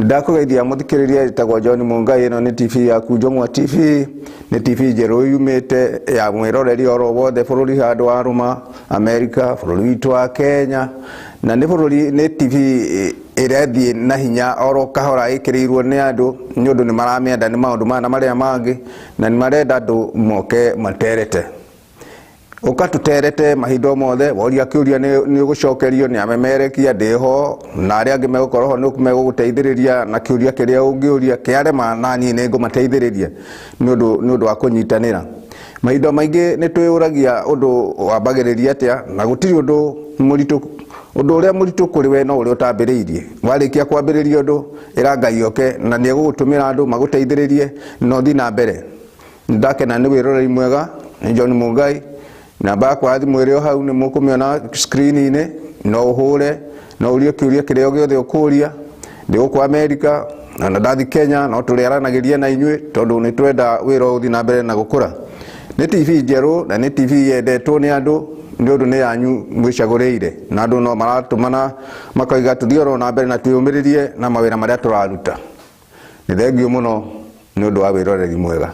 Ndakũgeithia mũthikĩrĩria, ĩtagwo John Mungai. Ĩno nĩ TV yaku, Njũng'wa TV. Nĩ TV njerũ yumĩte ya mwĩroreri oro wothe bũrũri handũ wa rũma Amerika, bũrũri witũ wa Kenya, na nĩ bũrũri nĩ TV ĩrathiĩ na hinya oro kahora, ĩkĩrĩirwo nĩ andũ nĩ ũndũ nĩ maramĩenda nĩ maũndũ maya na marĩa mangĩ, na nĩ marenda andũ moke materete. Ũka tũterete mahinda o mothe. Woria kĩũria nĩ ũgũcokerio nĩ amemerekia ndĩho, na arĩa angĩ megũkorwo ho nĩ megũgũteithĩrĩria na kĩũria kĩrĩa ũngĩũria kĩarema, na niĩ nĩ ngũmateithĩrĩria nĩ ũndũ wa kũnyitanĩra. Mahinda maingĩ nĩ twĩyũragia ũndũ wambagĩrĩria atĩa, na gũtirĩ ũndũ mũritũ. Ũndũ ũrĩa mũritũ kũrĩ we no ũrĩa ũtambĩrĩirie. Warĩkia kwambĩrĩria ũndũ, ĩra Ngai oke na nĩ egũgũtũmĩra andũ magũteithĩrĩrie na ũthiĩ na mbere. Ndakena nĩ wĩroreri mwega. Nĩ John Mungai. Namba yakwa ya thimũ ĩrĩ o hau, nĩ mũkũmĩona screen-inĩ. No ũhũre, no ũrie kĩũria kĩrĩa gĩothe ũkũria. Ndĩ gũkũ Amerika na ndathi Kenya, no tũrĩaranagĩria na inyuĩ tondũ nĩ twenda wĩra ũyũ ũthiĩ na mbere na gũkũra. Nĩ TV njerũ na nĩ TV yendetwo nĩ andũ nĩ ũndũ nĩ yanyu mwĩcagũrĩire, na andũ no maratũmana makoiga tũthiĩ oro na mbere na twĩyũmĩrĩrie na mawĩra marĩa tũraruta. Nĩ thengiũ mũno nĩ ũndũ wa wĩroreri mwega.